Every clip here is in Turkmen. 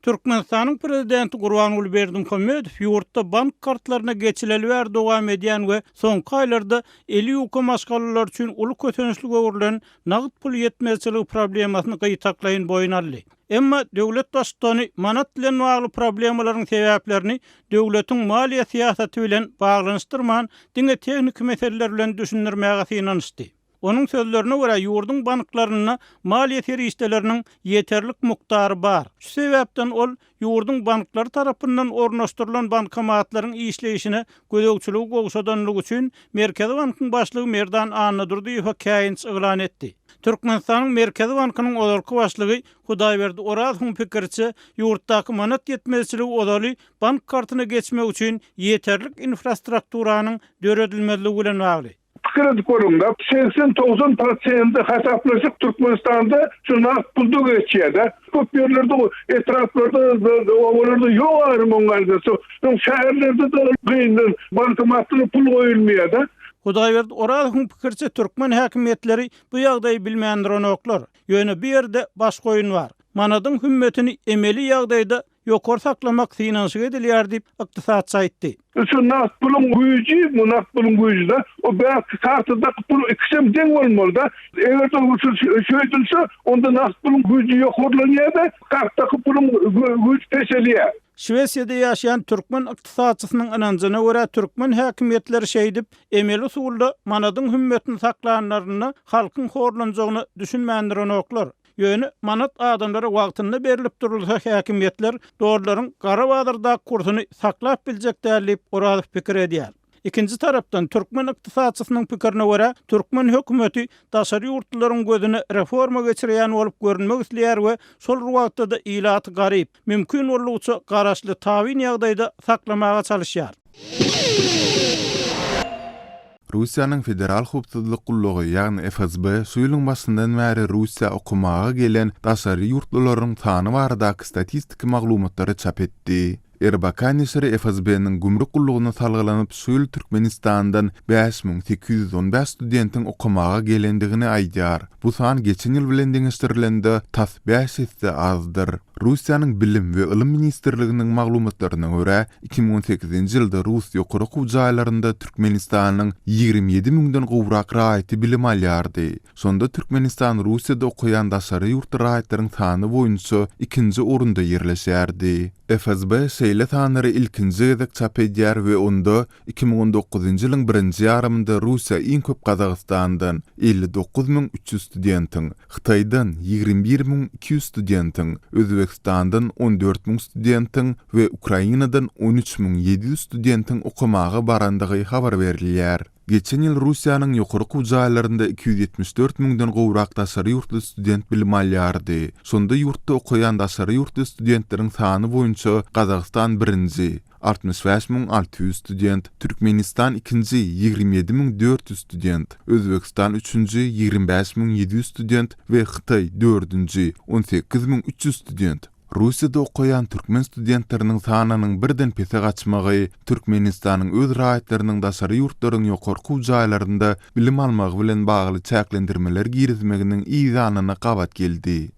Türkmenistanyň Prezidenti Gurbanguly Berdimuhamedow ýurtda bank kartlaryna geçileli bäri dowam edýän we soňky aýlarda eli ýuka maşgalalar üçin uly kösençlige öwrülen nagt pul ýetmezçiligi problemasyny gytaklaýyn boýun aldy. Emma döwlet baştutany manat bilen bagly problemalaryň sebäplerini döwletiň maliýe syýasaty bilen baglanyşdyrman, diňe tehniki meseleler bilen düşündirmäge synanyşdy. Onuň sözlerine görä, ýurduň banklarynda maliýe serişdeleriniň ýeterlik mukdary bar. Şu sebäpden ol ýurduň banklary tarapyndan ornaşdyrylan bankomatlaryň işleýşine gözegçiligi gowşadanlygy üçin Merkezi bankyň başlygy Merdan Annadurdyýewe käýinç yglan etdi. Türkmenistanyň Merkezi bankynyň ozalky başlygy Hudaýberdi Orazowyň pikiriçe, ýurtdaky manat ýetmezçiligi ozaly bank kartyna geçmek üçin ýeterlik infrastrukturanyň döredilmezligi bilen bagly. Pikir edip görüňdä, 80-90 prosenti hasaplaşyk Türkmenistanda şu nagt pulda geçýär-dä. Köp ýerlerde, etraplarda, obalarda ýok aýrym oň gaýdasy. Soň şäherlerde-de gyndan bankomatlara pul goýulmaýar-da. Hudaýberdi Orazowyň pikiriçe, türkmen häkimiýetleri bu ýagdaýy bilmän duranoklar. Ýöne bu ýerde baş goýun bar. Manadyň hümmetini emeli ýagdaýda ýokary saklamak synanyşyk edilýär diýip, ykdysatçy aýtdy. Şu nagt puluň güýji, bu nagt puluň güýji-de, o bäki kartadaky pul ikisem deň bolmaly-da. Eger-de şu şeýdilse, onda nagt puluň güýji ýokarlanýar-da, kartdaky puluň güýji peselýär. Şwesiýada ýaşaýan türkmen ykdysatçysynyň ynanjyna görä, türkmen häkimiýetleri şeýdip, emeli usulda manadyň hümmetini saklanlarynda halkyň horlanjagyna düşünmändirenoklar. Ýöne manat adamlara wagtynda berlip durulsa häkimiýetler dollaryň gara bazardaky kursuny saklap biljek däl diýip, Orazow pikir edýär. Ikinji tarapdan, türkmen ykdysatçysynyň pikirine görä, türkmen hökümeti daşary ýurtlularyň gözüne reforma geçirýän bolup görünmek isleýär we şol bir wagtda-da ilaty garyp, mümkin boldugyça garaşly, tabyn ýagdaýda saklamaga çalyşýar. Russiýanyň Federal howpsuzlyk gullugy, ýagny FSB şu ýylyň başyndan bäri Russiýa okamaga gelen daşary ýurtlularyň sany baradaky statistiki maglumatlary çap etdi. RBK neşiri FSB-niň gümrük gullugyna salgylanyp, şu ýyl Türkmenistandan 5815 studentiň okamaga gelendigini aýdýar. Bu san geçen ýyl bilen deňeşdirilende tas bäş esse azdyr. Russiýanyň Bilim we ylym ministrliginiň maglumatlaryna görä, 2018-nji ýylda rus ýokary okuw jaýlarynda Türkmenistanyň 27 müňden gowrak raýaty bilim alýardy. Şonda Türkmenistan Russiýada okaýan daşary ýurtly raýatlaryň sany boýunça ikinji orunda ýerleşýärdi. FSB şeýle sanlary ilkinji gezek çap edýär we onda 2019-njy ýylyň birinji ýarymynda Russiýa iň köp Gazagystandan, 59 300 studentiň, Hytaýdan, 21 200 studentiň, Özbegistandan, 14 müň studentiň we Ukrainadan, 13 700 studentiň okamaga barandygy habar berilýär. Geçen ýyl Russiýanyň ýokary okuw jaýlarynda 274 müňden gowrak daşary ýurtly student bilim alýardy. Şonda ýurtda okaýan daşary ýurtly studentleriň sany boýunça Gazagystan birinji, 65 600 student, Türkmenistan ikinji, 27 400 student, Özbegistan üçünji, 25 700 student we Hytaý dördünji, 18 300 student. Russiýada okaýan türkmen studentleriniň sanynyň birden pese gaçmagy Türkmenistanyň öz raýatlarynyň daşary ýurtlaryň ýokary okuw jaýlarynda bilim almagy bilen bagly çäklendirmeler girizmeginiň yzýanyna gabat geldi.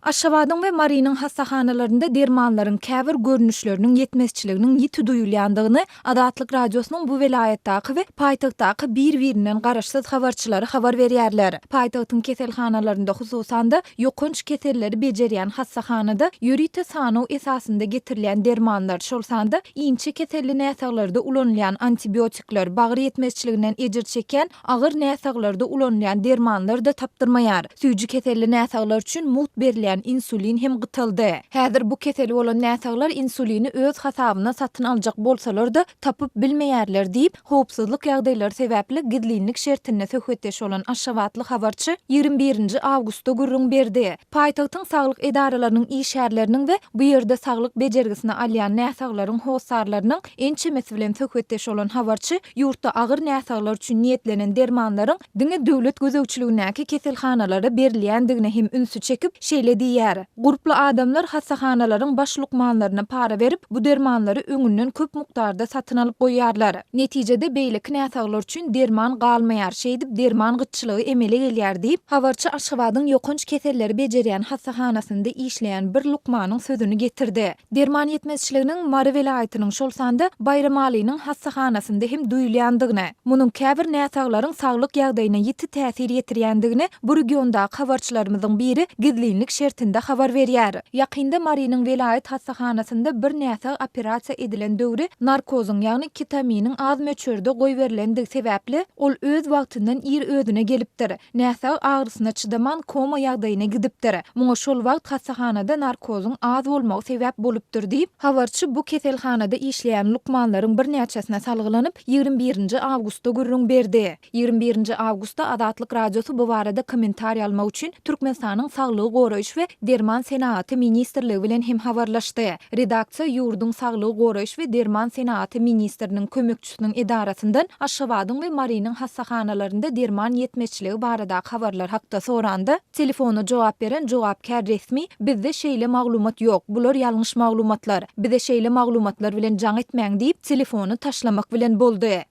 Aşgabadyň we Marynyň hassahanalarynda dermanlaryň käbir görnüşleriniň ýetmezçiliginiň ýiti duýulýandygyny Azatlyk Radiosynyň bu welaýatdaky we paýtagtdaky bir-birinden garaşsyz habarçylary habar berýärler. Paýtagtyň keselhanalarynda, hususan-da, ýokanç keselleri bejerýän hassahanada ýörite sanaw esasynda getirilýän dermanlar, şol sanda inçe keselli näsaglarda ulanylýan antibiotikler, bagyr ýetmezçiliginden ejir çekýän Agyr näsaglarda ulanylýan dermanlar-da tapdyrmaýar. Süýji keselli näsaglar üçin mugt berilýän insulin hem gytaldy. Häzir bu keseli bolan näsaglar insulini öz hasabyna satyn aljak bolsalar-da, tapyp bilmeýärler diýip, howpsuzlyk ýagdaýlary sebäpli gizlinlik şertinde söhbetdeş bolan aşgabatly habarçy ýigrimi birinji awgustda gürrüň berdi. Paýtagtyň saglyk edaralarynyň işgärleriniň we bu ýerde saglyk bejergisini alýan näsaglaryň hossarlarynyň ençemesi bilen söhbetdeş bolan habarçy ýurtda agyr näsaglar üçin niýetlenen dermanlaryň diňe döwlet gözegçiligindäki keselhanalara berilýändigine hem ünsi çekip, şeýle diýdi. diýýär. Gurply adamlar hassahanalaryň baş lukmanlaryna para berip, bu dermanlary öňünden köp mukdarda satyn alyp goýýarlar. Netijede beýleki näsaglar üçin derman galmaýar, şeýdip derman gytçylygy emele gelýär diýip, habarçy Aşgabadyň ýokanç keselleri bejerýän hassahanasynda işleýän bir lukmanyň sözüni getirdi. Derman ýetmezçiliginiň Mary welaýatynyň, şol sanda Baýramalynyň hassahanasynda hem duýulýandygyny, munuň käbir näsaglaryň saglyk ýagdaýyna ýiti täsir ýetirýändigini bu regiondaky habarçylarymyzyň biri gizlinlik şertinde habar berýär. Ýakynda Marynyň welaýat hassahanasynda bir näsag operasiýa edilen döwri narkozyň, ýagny ketaminiň az möçberde goýberilendigi sebäpli, ol öz wagtyndan ir özüne gelipdir. Näsag agyrysyna çydaman koma ýagdaýyna gidipdir. Muňa şol wagt hassahanada narkozyň az bolmagy sebäp bolupdyr diýip, habarçy bu keselhanada işleýän lukmanlaryň birnäçesine salgylanyp, 21 nji awgustda gürrüň berdi. 21 nji awgustda Azatlyk Radiosy bu barada kommentariý almak üçin Türkmenistanyň Saglygy goraýyş we derman senagaty ministrligi bilen hem habarlaşdy. Redaksiýa ýurduň Saglygy goraýyş we derman senagaty ministriniň kömekçisi Üstüniň edarasyndan Aşgabadyň we Marynyň hassahanalarynda derman ýetmezçiligi baradaky habarlar hakda soranda, telefona jogap beren jogapkär resmi, Bizde şeýle maglumat ýok, bular ýalňyş maglumatlar. Bize şeýle maglumatlar bilen jaň etmäň diýip, telefony taşlamak bilen boldy.